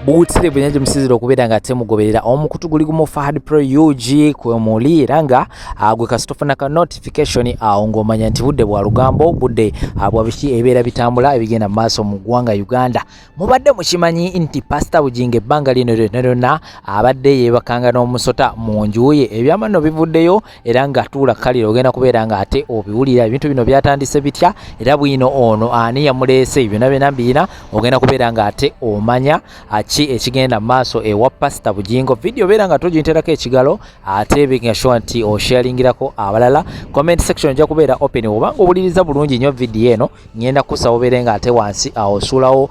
Buwutire bwe nyaje musizira okubeera nga ate mugoberera omukutu guli gumu Fahad Pro UG kwe muli, era nga gwe kasita ofuna ka notification awo ng'omanya nti budde bwa lugambo, budde bwa biki ebibeera bitambula ebigenda mu maaso mu ggwanga Uganda. Mubadde mukimanyi nti Pasita Bugingo ebbanga lino lyonna lyonna abadde yeebakanga n'omusota mu nju ye? Ebyama nno bivuddeyo, era nga tuula kalira ogenda kubeera nga ate obiwulira. Ebintu bino byatandise bitya, era bwino ono ani yamuleese? Byonna byonna mbirina, ogenda kubeera nga ate omanya ki ekigenda mu maaso ewa Pasita Bugingo. Vidiyo beera nga toginterako ekigalo, ate making sure nti osharingirako abalala. Comment section ojja kubeera open. Obanga owuliriza bulungi nnyo vidiyo eno, ngenda kusaba obeere nga ate wansi awo osuulawo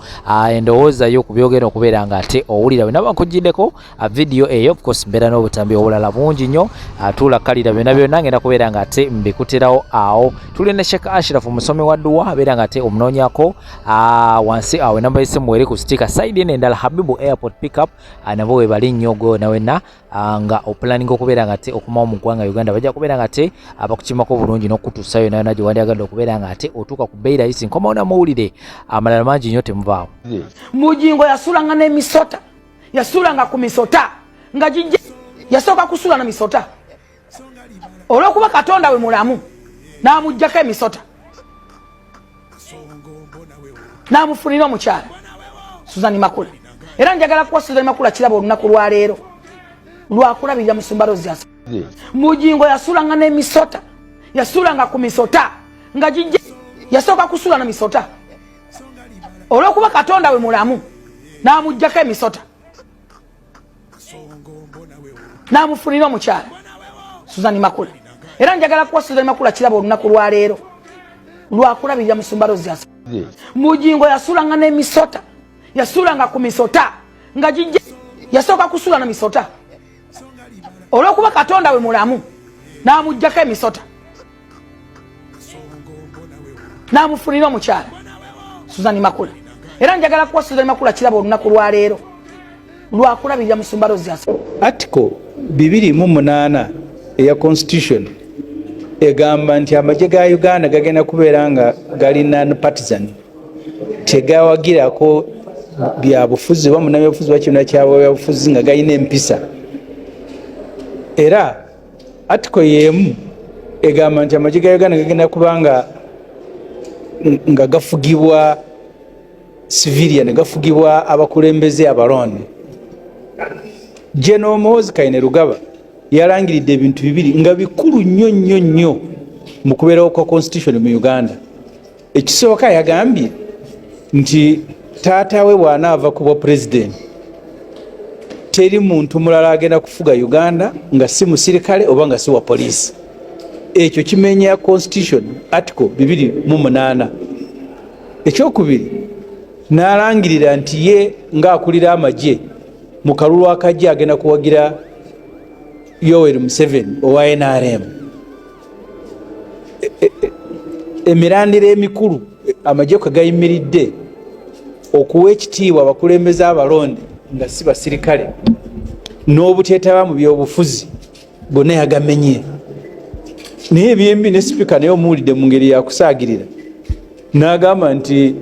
endowooza yo ku byogenda okubeera nga ate owulira. Bwe naba nkugiddeko vidiyo eyo, of course mbeera n'obutambi obulala bungi nnyo. Atuula kalira, byonna byonna ngenda kubeera nga ate mbikuterawo awo. Tuli ne Sheikh Ashraf, omusomi wa dduwa, abeera nga ate omunoonyako wansi awo, enamba y'essimu eri ku sticker. Side eno endala, Habibu Airport Pickup nabo we bali nnyo. Gwe na wenna nga oplanninga okubeera nga ate okomawo mu ggwanga Uganda, bajja kubeera nga ate abakukimako bulungi n'okutuusayo yonna yonna gye wandyagadde okubeera nga ate otuuka ku bbeeyi rahisi. Nkomawo n'amawulire amalala mangi nnyo, temuvaawo. Bugingo yasulanga n'emisota, yasulanga ku misota nga gijja. Yasooka kusula na misota, olw'okuba Katonda we mulamu n'amugjako emisota n'amufunira omukyala Suzani Makula. Era njagala kuwa Suzani Makula kirabo olunaku lwaleero lwakulabirira musumba Rozias. Bugingo yasulanga n'emisota, yasulanga ku misota nga gijja. Yasooka kusula na misota, olw'okuba Katonda we mulamu n'amugjako emisota n'amufunira omukyala Suzani Makula. Era njagala kuwa Suzani Makula kirabo olunaku lwaleero lwakulabirira musumba Rozias. Bugingo yasulanga n'emisota, yasulanga ku misota nga gijja. Yasooka kusula na misota, olw'okuba Katonda we mulamu n'amugjako emisota n'amufunira omukyala Suzani Makula. Era njagala kuwa Suzani Makula kirabo olunaku lwaleero lwakulabirira musumba Rozias. Article 28 eya constitution egamba nti amagye ga Uganda gagenda kubeera nga gali non partisan, tegawagirako byabufuzi oba munabyabufuzi oba kibiina kyabyabufuzi, nga galina empisa. Era article yemu egamba nti amagye ga Uganda gagenda kuba nga gafugibwa civilian, gafugibwa abakulembeze abalonde. General Muhoozi Kainerugaba yalangiridde ebintu bibiri nga bikulu nnyo nnyo nnyo mu kubeerawo kwa constitution mu Uganda. Ekisooka, yagambye nti taata we bw'anaava ku bwa pulezidenti, teri muntu mulala agenda kufuga Uganda nga si musirikale oba nga si wa poliisi. Ekyo kimenya constitution article 28. Ekyokubiri, n'alangirira nti ye ng'akulira amagye, mu kalulu akajja agenda kuwagira Yoweri Museveni owa NRM. Emirandira emikulu amagye kwe gayimiridde, okuwa ekitiibwa abakulembeze abalonde nga si basirikale n'obuteetaba mu byobufuzi, gonna yagamenye. Naye ebyembi ne sipiika naye omuwulidde mu ngeri yakusaagirira n'agamba nti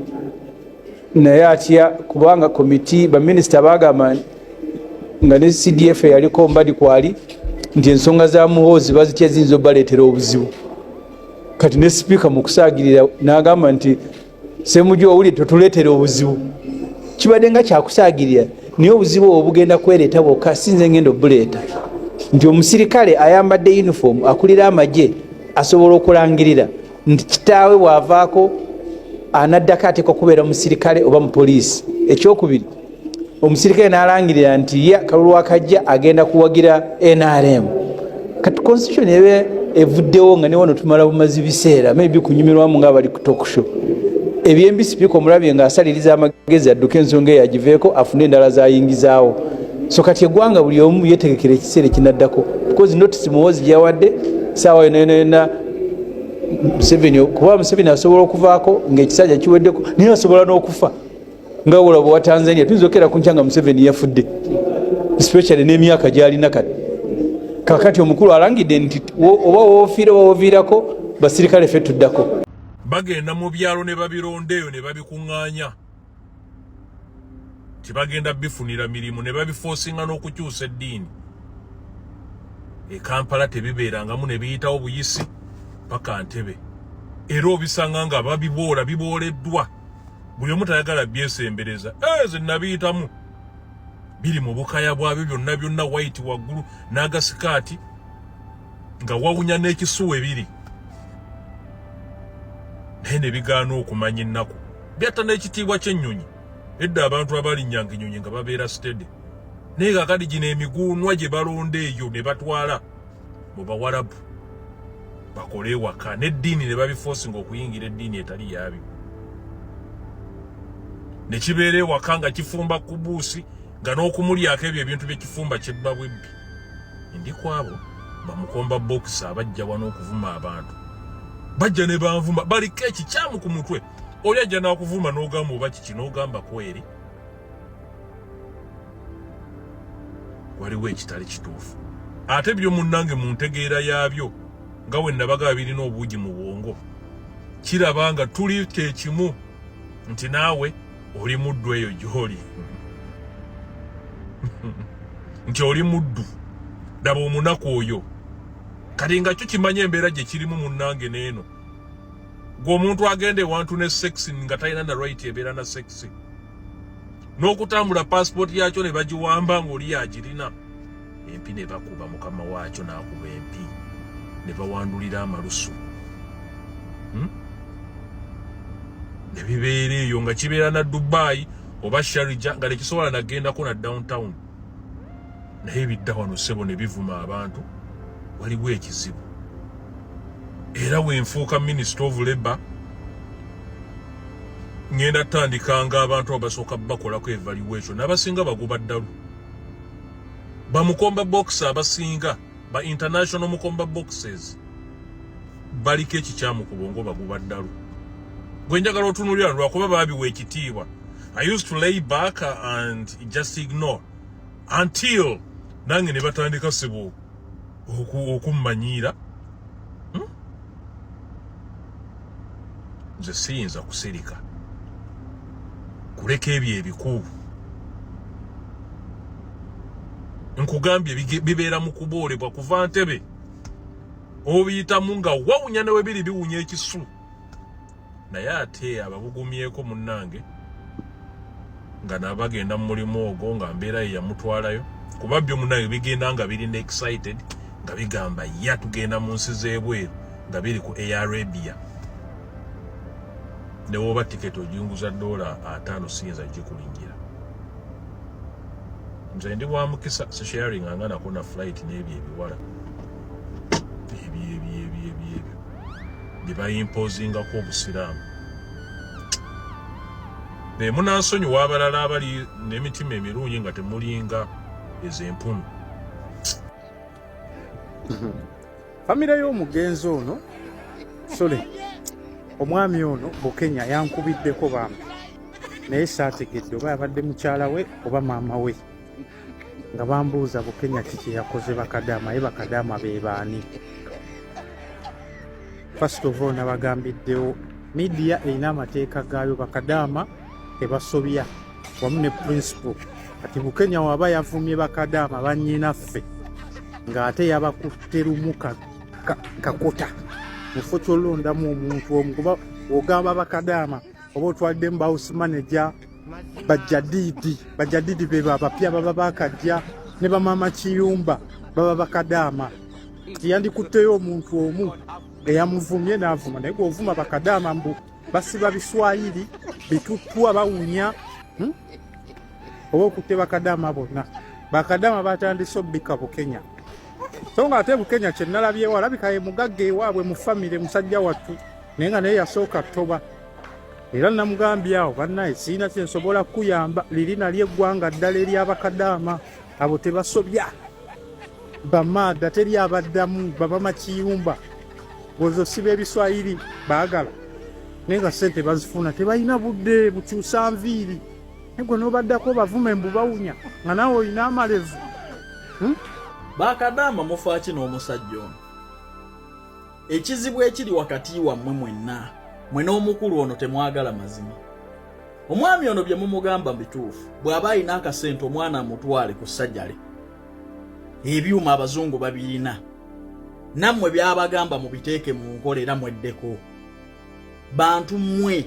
naye atya kubanga komiti baminisita bagamba nga ne CDF eyaliko mbadi kwali nti ensonga za Muhoozi bazitya, ziyinza obaleetera obuzibu. Kati ne sipiika mu kusaagirira n'agamba nti, "Semuju, owulire, totuleetera obuzibu." Kibadde nga kyakusaagirira, naye obuzibu obwo bugenda kwereeta bwokka, si nze ngenda obuleeta. Nti omusirikale ayambadde uniform akulira amagye asobola okulangirira nti kitaawe bw'avaako anaddako ateekwa kubeera musirikale oba mupoliisi. Ekyokubiri, omusirikale n'alangirira nti ye akalulu akajja agenda kuwagira NRM. Kati constitution ebe evuddewo nga newano tumala bumazi biseera maybe kunyumirwamu nga bali ku talk show. Ebyembi sipiika omulabye ng'asaliriza amagezi adduke ensonga eyo agiveeko, afune endala zayingizaawo. So kati eggwanga buli omu yetegekera ekiseera ekinaddako, because notice Muhoozi gyawadde, saawa yona yona yona Museveni, kuba Museveni asobola okuvaako ng'ekisajja kiweddeko, naye asobola n'okufa nga olaba wa Tanzania. Tuyinza okera ku nkya nga Museveni yafudde, especially n'emyaka gyalina kati. Kakati omukulu alangidde nti oba woofiira oba woviirako basirikale, ffe tuddako. Bagenda mu byalo ne babironda eyo ne babikuŋŋaanya. Tibagenda bifunira mirimu ne babifosinga n'okukyusa eddiini. E Kampala tebibeerangamu ne biyitawo buyisi paka Ntebe. Era obisanga nga babiboola bibooleddwa. Buli omu tayagala byesembereza. Ze nabiyitamu. Biri mu bukaya bwabyo byonna byonna white waggulu n'agasikaati nga wawunya n'ekisuwa ebiri. Naye ne bigaana okumanya ennaku. Byatta n'ekitiibwa ky'ennyonyi. Edda abantu abalinnyanga ennyonyi nga babeera steady. Naye kaakati gino emiguunwa gye balonda eyo ne batwala mu Bawarabu bakole ewaka n'eddiini ne babifosinga okuyingira eddiini etali yaabyo. Ne kibeera ewaka nga kifumba kubuusi nga n'okumulyako ebyo ebintu bye kifumba kyebba bwebbi. Ndi ku abo bamukomba bokisi abajja wano okuvuma abantu. Bajja ne banvuma baliko ekikyamu ku mutwe. Oli ajja n'akuvuma n'ogamba oba kiki n'ogamba kweri. Waliwo ekitali kituufu. Ate byo munnange mu ntegeera yaabyo nga we nabaga birina obuugi mu bwongo. Kiraba nga tuli kye kimu nti naawe oli muddu eyo gy'oli. Nti oli muddu. Laba omunaku oyo. Kati nga kyo kimanya embeera gye kirimu munnange n'eno. Gwe omuntu agenda ewantu ne sex nga talina na right ebeera na sex. N'okutambula passport yakyo ne bagiwamba ng'oli yagirina. Empi ne bakuba mukama waakyo n'akuba empi. Ne bawandulira amalusu. Ne bibeera eyo nga kibeera na Dubai oba Sharjah nga tekisobola nagendako na downtown. Naye bidda wano ssebo ne bivuma abantu. Waliwo ekizibu. Era bwe nfuuka Minister of Labour ngenda tandikanga abantu abasooka bakolako evaluation n'abasinga bagoba ddalu. Bamukomba box abasinga ba international mukomba boxes baliko ekikyamu ku bwongo bagoba ddalu. Gwe njagala otunuulira lwakuba baabiwa ekitiibwa. I used to lay back and just ignore until nange ne batandika ssebo okummanyiira. Nze siyinza kusirika kuleka ebyo ebikulu. Nkugambye bibeera mu kuboolebwa kuva Ntebe. Obiyitamu nga wawunya ne webiri biwunya ekisu. Naye ate ababugumyeko munnange nga nabagenda mu mulimu ogwo nga mbeera ye yamutwalayo. Kuba byo munnange bigenda nga biri excited nga bigamba ya tugenda mu nsi z'ebweru nga biri ku Air Arabia. Ne woba tiketi ojunguza $50 siyinza gikulinnyira. Nze ndi wa mukisa sisharing nga nako na flight n'ebyo ebiwala. Ebyo ebyo ebyo ebyo ebyo bye bayimpozingako obusiraamu. Naye munansonyiwa abalala abali n'emitima emirungi nga temulinga ezo empunu. Famire y'omugenzi ono, sorry, omwami ono Bukenya yankubiddeko bambi, naye saategedde oba yabadde mukyala we oba maama we, nga bambuuza Bukenya kiki yakoze bakadaama, ye bakadaama be baani? First of all, nabagambiddewo media erina amateeka gaayo, bakadaama tebasobya wamu ne principle. Kati Bukenya waba yavumye bakadaama bannyinaffe ng'ate yabakutte lumu kakota mu kifo ky'olondamu omuntu omu, kuba ogamba bakadaama oba otwaliddemu ba house manager, bajadiidi, bajadiidi be abapya baba bakajja, ne bamaama kiyumba baba bakadaama. Tiyandikutteyo omuntu omu eyamuvumye n'avuma, naye gw'ovuma bakadaama mbu basiba biswayiri bitutwa bawunya, Oba okutte bakadaama bonna. Bakadaama batandise obbika Bukenya, so nga ate Bukenya kye nalabyewo alabika ye mugagga ewaabwe mu famire, musajja wattu, naye nga naye yasooka ttoba. Era namugambye awo, bannaye sirina kye nsobola kukuyamba, liri nalyo eggwanga ddala ery'abakadaama abo tebasobya, bamaada teri abaddamu, bamama kiyumba gozo siba ebiswayiri baagala, naye nga ssente bazifuna tebalina budde bukyusa nviiri. Naye gwe n'obaddako bavume mbu bawunya nga naawe olina amalevu. Bakadaama mufaaki n'omusajja ono. Ekizibu ekiri wakati wammwe mwenna, mwe n'omukulu ono temwagala mazima. Omwami ono bye mumugamba bituufu. Bw'aba alina akasente omwana amutwale ku sajjale. Ebyuma abazungu babirina. Nammwe by'abagamba mubiteeke mu nkola era mweddeko. Bantu mmwe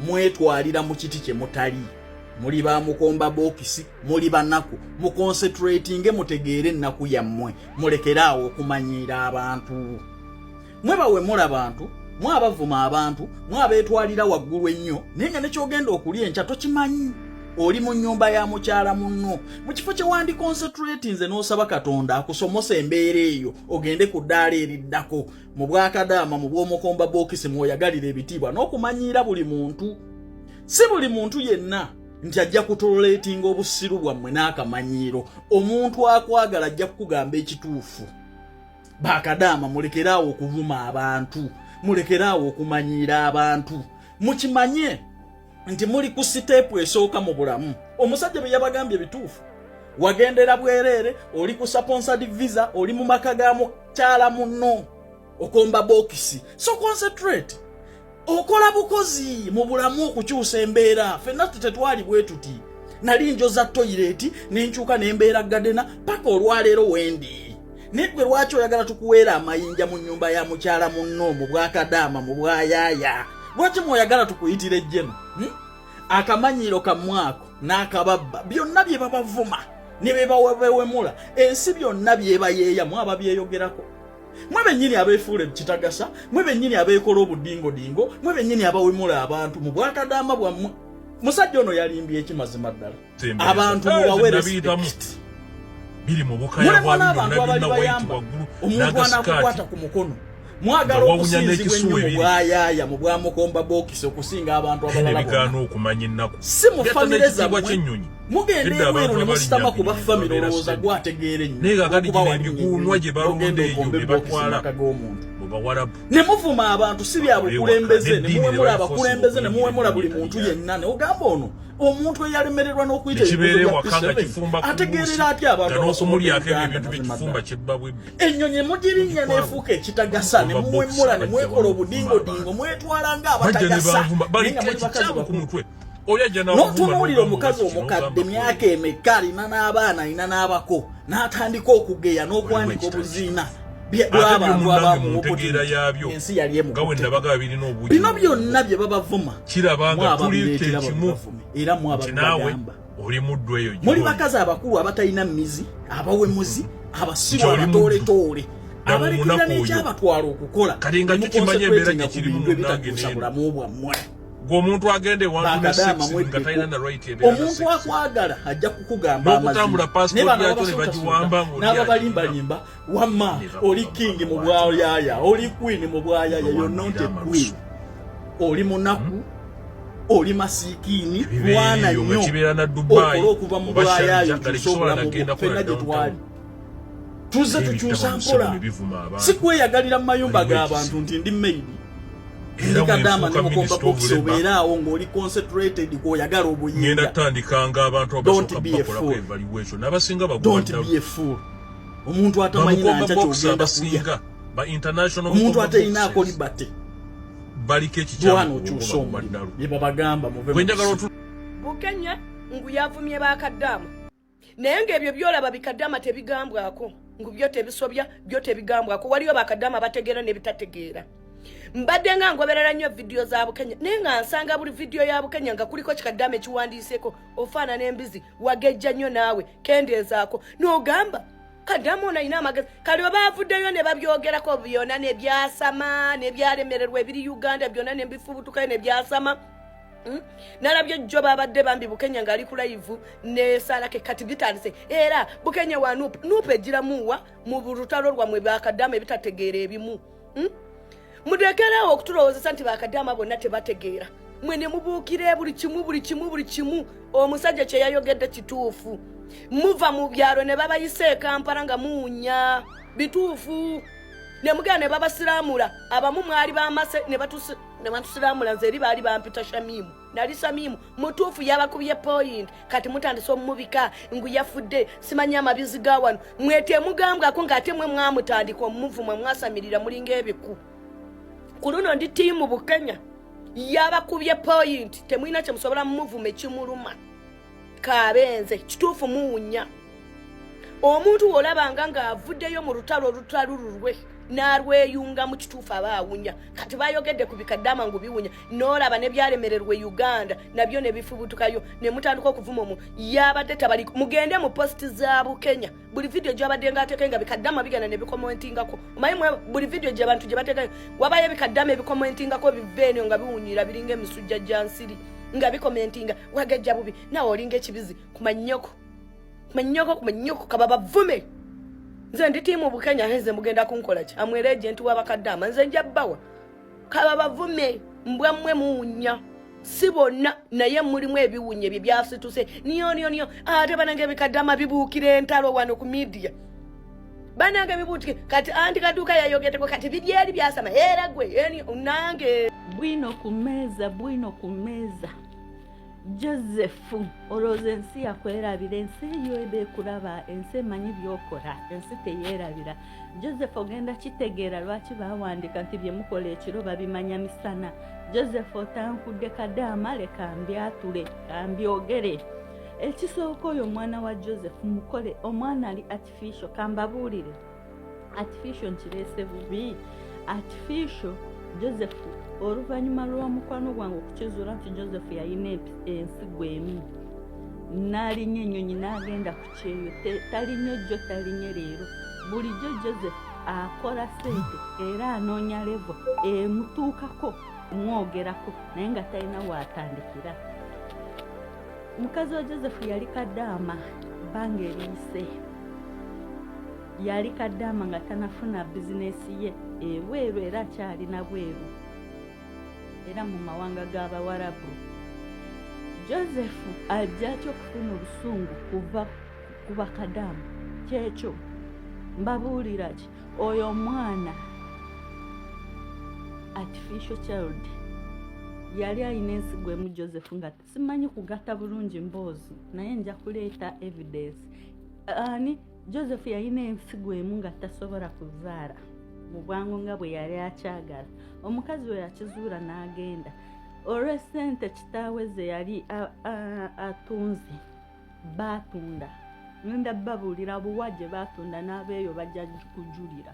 mwetwalira mu kiti kye mutali. Muli ba mukomba bookisi, muli banaku. Mukonsentratinge mutegeere ennaku yammwe. Mulekere awo okumanyiira abantu. Mwe bawemula bantu, mwe abavuma abantu, mwe abeetwalira waggulu ennyo, naye nga ne ky'ogenda okulya enkya tokimanyi. Oli mu nnyumba ya mukyala munno. Mu kifo kye wandikonsentratinze n'osaba Katonda akusomose embeera eyo ogende ku ddaala eriddako mu bwakadaama, mu bw'omukomba bookisi mw'oyagalira ebitiibwa n'okumanyiira buli muntu. Si buli muntu yenna nti ajja kutoleetinga obusiru bwammwe n'akamanyiiro. Omuntu akwagala ajja kukugamba ekituufu. Bakadaama mulekeraawo okuvuma abantu, mulekeraawo okumanyiira abantu. Mukimanye nti muli ku siteepu esooka mu bulamu. Omusajja bye yabagambye bituufu. Wagendera bwereere, oli ku sponsored visa, oli mu maka ga mukyala munno, okomba bookisi. So concentrate. Okola bukozi mu bulamu okukyusa embeera. Ffenna tetwali bwe tuti. Nali njoza toyireti ne nkyuka ne mbeera gadena paka olwaleero wendi. Naye ggwe lwaki oyagala tukuweera amayinja mu nnyumba ya mukyala munno, mu bwakadaama, mu bwayaaya? Lwaki mwoyagala tukuyitira ejjeno? Akamanyiiro kammwe ako n'akababba byonna bye babavuma ne bye bawemula, ensi byonna byebayeeya mwe ababyeyogerako. Mwe bennyini abeefuula ekitagasa, mwe bennyini abeekola obudingodingo, mwe bennyini abawemula abantu mu bwakadaama bwammwe. Musajja ono yalimbye eki mazima ddala. Abantu mubawe respect. Biri mu bukaya bwa n'abantu abali bayamba omuntu anakukwata ku mukono. Mwagala okusinzibwa ennyo mu bwayaaya, mu bwamukomba bookisi okusinga abantu abalala bonna. Okumanya ennaku. Si mu famire zammwe. Mugenda ebweru ne musitama ku ba famire olowooza gwategeera ennyo. Naye kaakati gino emiguunwa gye balonda eyo ne batwala mu Bawarabu. Ne muvuma abantu si bya bukulembeze, ne muwemula abakulembeze, ne muwemula buli muntu yenna. Ne ogamba ono omuntu eyalemererwa n'okuyita ekibeera ewaka nga kifumba ategeerera atya abantu n'okumulyako ebyo ebintu byekifumba kyebba bwebbi. Ennyonyi mugirinnya n'efuuka ekitagasa, ne muwemula, ne mwekola obudingodingo, mwetwala ng'abatagasa. Naye nga muli bakazi ku mutwe. N'otunuulira omukazi omukadde myaka emeka alina n'abaana alina n'abako n'atandika okugeya n'okwanika obuziina bw'abantu abamuwopotegeera ensi yali emukutte. Bino byonna bye babavuma mwababireetera babibavume era mwababibagamba. Oli muddu eyo muli bakazi abakulu abatalina mmizi, abawemuzi, abasiru, abatooletoole abalekera n'ekyabatwala okukola kati nga kikimanya embeera gye kirimu bintu ebitakyusa bulamu bwammwe. Gwe omuntu agenda ewantu ne sex nga talina na right ebeera omuntu akwagala ajja kukugamba amazima passport yakyo ne bagiwamba n'ababalimbalimba wamma oli king mu bwayaya, oli queen mu bwayaya, you're not a queen. Oli munaku, oli masikiini, lwana nnyo okole okuva mu bwayaya okyuse obulamu bwo. Ffenna gye twali tuzze tukyusa mpola, si kweyagalira mu mayumba g'abantu nti ndi maid ndi kadaama ne mukomba box, obeere awo ng'oli concentrated kw'oyagala obuyinza. Ngenda tandikanga abantu abasooka bakolako evaluation n'abasinga bagwa. Don't be a fool. Omuntu atamanyi nankya kyogenda kulya, ba international omuntu atalinaako liberty baliko ekikyamu okyusa omulimu bye babagamba muve. Bukenya ngu yavumye bakadaama, naye ng'ebyo byolaba bikadaama tebigambwako, ngu byo tebisobya, byo tebigambwako. Waliyo bakadaama bategeera n'ebitategeera. Mbadde nga ngoberera nnyo vidiyo za Bukenya, naye nga nsanga buli vidiyo ya Bukenya nga kuliko kikadaama ekiwandiiseko ofaanana embizi, wagejja nnyo naawe kendeezaako, n'ogamba kadaama ono alina amagezi. Kale oba avuddeyo ne babyogerako byonna nebyasama nebyalemererwa ebiri Uganda byonna nebifubutukayo nebyasama. Nalabye jjo babadde bambi Bukenya ng'ali ku live ne Salake. Kati bitandise era Bukenya wa NUP, NUP egiramuwa mu lutalo lwammwe bakadaama ebitategeera ebimu. Mulekerewo okutulowoozesa nti bakadaama bonna tebategeera. Mwe ne mubuukira buli kimu, buli kimu, buli kimu. Omusajja kye yayogedde kituufu. Muva mu byalo ne babayisa e Kampala nga muwunya bituufu, ne mugenda ne babasiramula. Abamu mwali bamase ne batusiramula. Nze eri baali bampita Shamimu, nali Shamimu mutuufu. Yabakubye point. Kati mutandise omumubika ngu yafudde, simanyi amabizi ga wano. Mwe temugambwako ng'ate mwe mwamutandika omuvuma, mwasamirira mulinga ebiku. Ku luno ndi team Bukenya. Yabakubye point, temulina kyemusobola mumuvuma ekimuluma. Kabenze kituufu muwunya. Omuntu wolabanga ng'avuddeyo mu lutalo olutalululwe n'alweyunga mu kituufu aba awunya. Kati bayogedde ku bikaddama ngu biwunya, n'olaba ne byalemererwa e Uganda nabyo ne bifubutukayo ne mutandika okuvuma omuntu. Yabadde tabali mugende mu posti za Bukenya, buli vidiyo gyabadde ng'ateekayo nga bikaddama bigenda ne bikomentingako. Omanyi buli vidiyo gy'abantu gye bateekayo wabayo ebikaddama ebikomentingako, biva eno nga biwunyira biringa emisujja gya nsiri nga bikomentinga wagejja bubi nawe olinga ekibizi kumanyoko kumanyoko kumanyoko kaba bavume. Nze ndi tiimu Bukenya, nze mugenda kunkola ki? Amwera ejenti wabakadde nze nja bbawa kaba bavume mbwa mmwe muwunya. Si bonna naye mulimu ebiwunya ebyo byasituse niyo niyo niyo. Ate banange ebikaddama bibuukira entalo wano ku media, banange bibuutike. Kati anti kaduuka yayogeddeko kati biryeri byasama era gwe eni nange Bwino ku mmeeza, bwino ku mmeeza. Joseph, olowooza ensi yakwerabira? Ensi eyo eba ekulaba, ensi emanyi byokola, ensi teyeerabira. Joseph, ogenda kitegeera lwaki bawandiika nti bye mukola ekiro babimanya misana. Joseph, otankudde kadaama, leka mbyatule, kambyogere. Ekisooka, oyo omwana wa Joseph mukole, omwana ali artificial. Kambabuulire, artificial nkireese bubi, artificial. Joseph, oluvannyuma lw'omukwano gwange okukizuula nti Joseph yalina ensigo emu n'alinnya ennyonyi n'agenda ku kyeyo, talinnya jjo, talinye leero. Bulijjo Joseph akola ssente era anoonya level emutuukako mwogerako, naye nga talina waatandikira. Mukazi wa Joseph yali kadaama bbanga eriyise, yali kadaama nga tanafuna bizinesi ye ebweru, era akyalina bweru era mu mawanga g'Abawarabu. Joseph ajja atya okufuna obusungu kuva ku bakadaama? Kyekyo mbabuulira ki, oyo omwana artificial child yali alina ensigo emu. Joseph, nga simanyi kugatta bulungi mboozi, naye nja kuleeta evidence. Ani Joseph yalina ensigo emu nga tasobola kuzaala mu bwangu nga bwe yali akyagala. Omukazi we yakizuula n'agenda olw'essente kitaawe ze yali atunze. Baatunda, ngenda babuulira buwa gye baatunda, n'abeeyo bajja kujulira,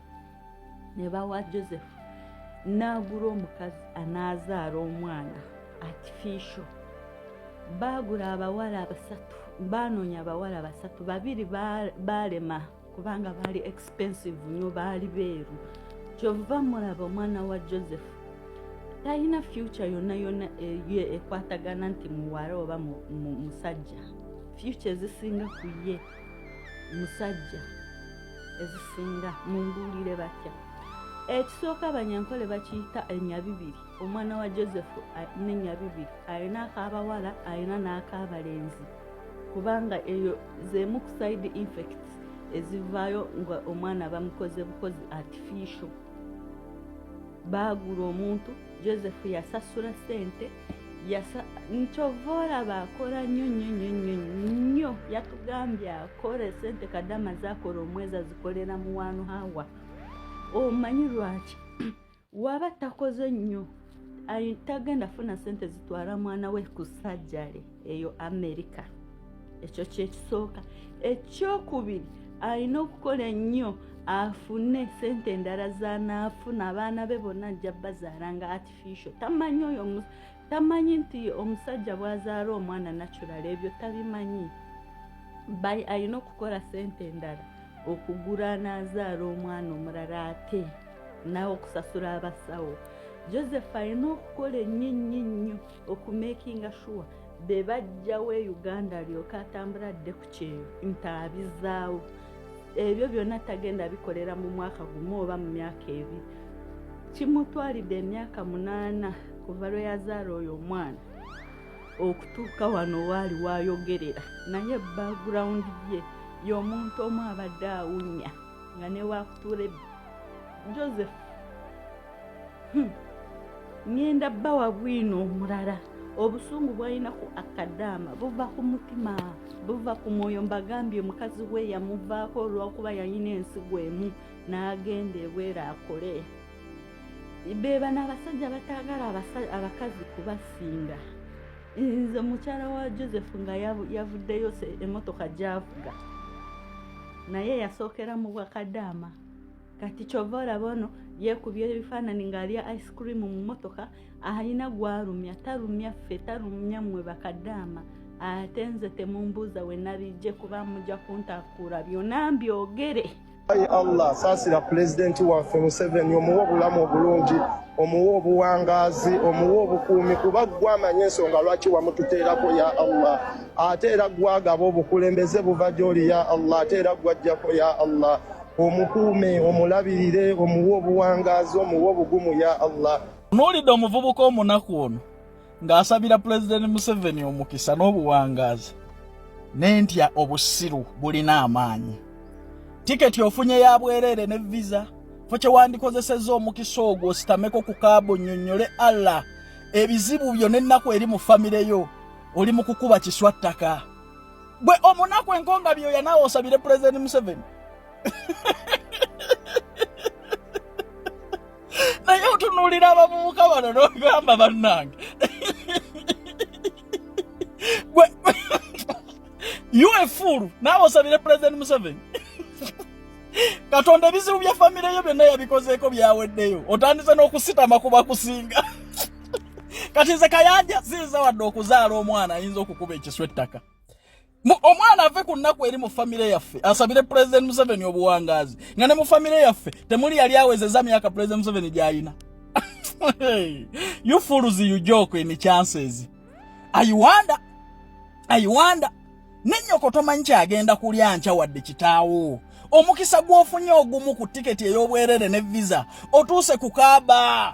ne bawa Joseph n'agula omukazi anaazaala omwana artificial. Baagula abawala abasatu, baanoonya abawala basatu, babiri baalema kubanga baali expensive nnyo, baali beeru. Kyova mulaba omwana wa Joseph talina future yonna yonna ye ekwatagana nti muwala oba musajja. Future ezisinga ku ye musajja ezisinga. Mumbuulire batya? Ekisooka, Abanyankole bakiyita enyabibiri. Omwana wa Joseph nenyabibiri, alina ak'abawala, alina n'ak'abalenzi, kubanga eyo zemu ku side effects ezivaayo nga omwana bamukoze bukozi artificial. Baagula omuntu, Joseph yasasula sente. Nkyova olaba akola nnyo nnyo nnyo nnyo nnyo. Yatugambye akola sente kadama zakola omwezi azikolera mu wanu hawa. Omanyi lwaki? Waba takoze nnyo tagenda funa sente zitwala mwana we ku sajjale eyo Amerika. Ekyo kyekisooka. Ekyokubiri, alina okukola ennyo afune sente endala zanaafuna. Abaana be bonna ajja bazaala nga artificial. Tamanyi oyo, tamanyi nti omusajja bw'azaala omwana natural, ebyo tabimanyi. Alina okukola sente endala okugula n'azaala omwana omulala, ate nawe okusasula abasawo. Joseph alina okukola ennyo ennyo ennyo okumakinga sure be bajjawo e Uganda, alyoke atambula adde ku kyeyo nti abizaawo. Ebyo byonna tagenda bikolera mu mwaka gumu oba mu myaka 2. Kimutwalidde emyaka 8 kuva lwe yazaala oyo omwana okutuuka wano waali wayogerera. Naye background ye y'omuntu omu abadde awunya nga newakutuula. Joseph, ŋŋenda bbawa bwino omulala. Obusungu bwalina ku akadaama buva ku mutima, buva ku mwoyo. Mbagambye, mukazi we yamuvaako olwokuba yalina ensigo emu n'agenda ebweru akole. Bebano abasajja bataagala abakazi kubasinga. Nze mukyala wa Joseph nga yavuddeyo emotoka gyavuga naye yasookera mu bwakadaama. Kati kyova olaba ono yeekubye ebifaananyi ng'alya ice cream mu mmotoka, alina gwalumya, talumya ffe, talumya mmwe bakadaama. Ate nze temumbuuza we nabijje kuba mujja kuntakuula byonna mbyogere. Ayi Allah, saasira pulezidenti waffe Museveni, omuwe obulamu obulungi, omuwe obuwangaazi, omuwe obukuumi, kuba ggwe amanyi ensonga lwaki wamututeerako ya Allah. Ate era gwagaba obukulembeze buva gy'oli ya Allah, ate era gwajjako ya Allah. Omukuume, omulabirire, omuwe obuwangaazi, omuwe obugumu ya Allah. Nuulidde omuvubuka omunaku ono ng'asabira Pulezidenti Museveni omukisa n'obuwangaazi, nentya obusiru bulina amaanyi. Tiketi ofunye ya bwereere ne visa, fo kye wandikozesezza omukisa ogwo ositameko ku kaabo nnyonnyole Allah ebizibu byo n'ennaku eri mu famire yo. Oli mu kukuba kiswa ttaka gwe omunaku enkonga byoya, naawe osabire Pulezidenti Museveni. Naye otunuulira abavubuka bano n'ogamba bannange, gwe you a fool, naawe osabire Pulezidenti Museveni. Katonda ebizibu bya famire yo byonna yabikozeeko, byaweddeyo, otandise n'okusitama kuba kusinga. Kati nze Kayanja siyinza wadde okuzaala omwana ayinza okukuba ekiswa ettaka. Omwana ave ku nnaku eri mu famire yaffe asabire Pulezidenti Museveni obuwangaazi, nga ne mu famire yaffe temuli yali awezeza myaka Pulezidenti Museveni gy'alina. You fools, you joke in chances. I wonder, I wonder. Nennyoko tomanyi kyagenda kulya nkya wadde kitaawo. Omukisa gw'ofunye ogumu ku tiketi ey'obwerere ne visa, otuuse ku Kaaba,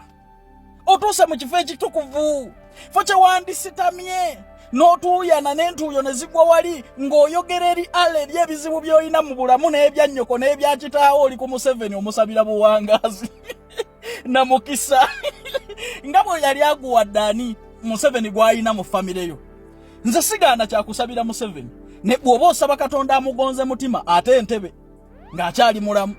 otuuse mu kifo ekitukuvu, fo kye wandisitamye n'otuuyana n'entuuyo ne zigwa wali ng'oyogera eri Allah eri ebizibu by'olina mu bulamu n'ebya nnyoko n'ebya kitaawo. Oli ku Museveni omusabira buwangaazi na mukisa nga bwe yali aguwadde ani Museveni gw'alina mu famire yo. Nze sigaana kyakusabira Museveni, ne bw'oba osaba Katonda amugonze mutima ate entebe ng'akyali mulamu,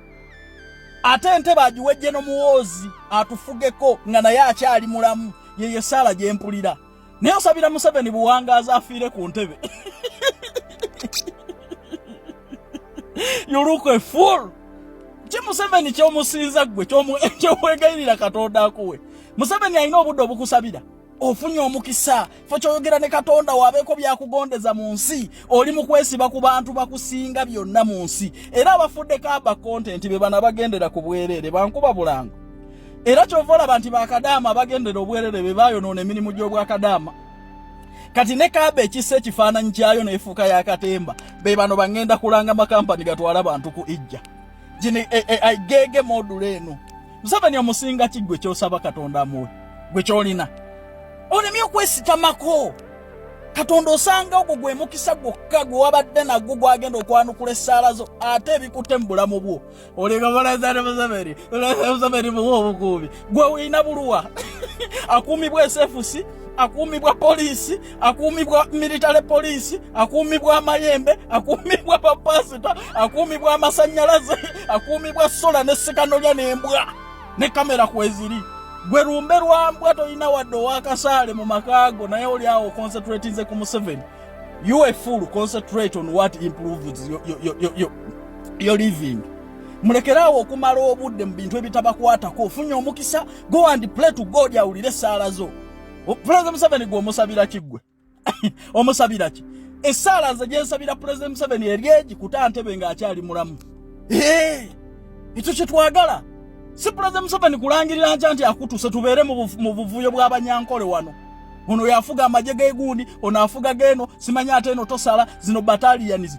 ate entebe agiwejje n'omuwoozi atufugeko nga naye akyali mulamu, yeyo essaala gye mpulira. Naye osabira Museveni buwangaazi afiire ku ntebe, you look a fool. Ki Museveni kyomusinza ggwe kyomwegayirira Katonda akuwe? Museveni alina obudde obukusabira? Ofunye omukisa, fo kyoyogera ne Katonda wabeeko byakugondeza mu nsi. Oli mu kwesiba ku bantu bakusinga byonna mu nsi, era abafudde Kaaba content be bano abagendera ku bwereere bankuba bulango. Era kyova olaba nti bakadaama abagendera obwereere be bayonoona emirimu gy'obwakadaama. Kati ne Kaaba ekissa ekifaananyi kyayo neefuuka ya katemba, be bano bangenda kulanga makampani gatwala bantu ku ijja gino geege modula eno. Museveni omusinga ki gwe kyosaba Katonda amuwe? Gwe kyolina olemye okwesitamako Katonda, osanga ogwo gwe mukisa gwokka gwe wabadde nagwo gwagenda okwanukula essaala zo ate ebikutte mu bulamu bwo. Oleka Pulezidenti Museveni, Museveni muwe obukuumi. Gwe olina buluwa? Akuumibwa SFC, akuumibwa poliisi, akuumibwa military poliisi, akuumibwa amayembe, akuumibwa bapasita, akuumibwa amasannyalaze, akuumibwa sola ne sikanolya n'embwa ne kamera kweziri. Gwe lumbe lwambwa, tolina wadde owakasaale mu makaago, naye oli awo concentratinze ku Museveni. You a fool. Concentrate on what improves your living. Mulekeraawo okumala obudde mu bintu ebitabakwatako. Ofunye omukisa, go and pray to God awulire essaala zo. Pulezidenti Museveni gwe omusabira ki? Gwe omusabira ki? Essaala nze gyensabira Pulezidenti Museveni eri egi kuta ntebe ng'akyali mulamu. Ekyo kyetwagala, si Pulezidenti Museveni kulangirira nkya nti akutuse tubeere mu buvuyo bw'abanyankole wano. Ono yafuga amagye g'egundi, ono afuga geeno, simanyi ate eno tosala zino battalions.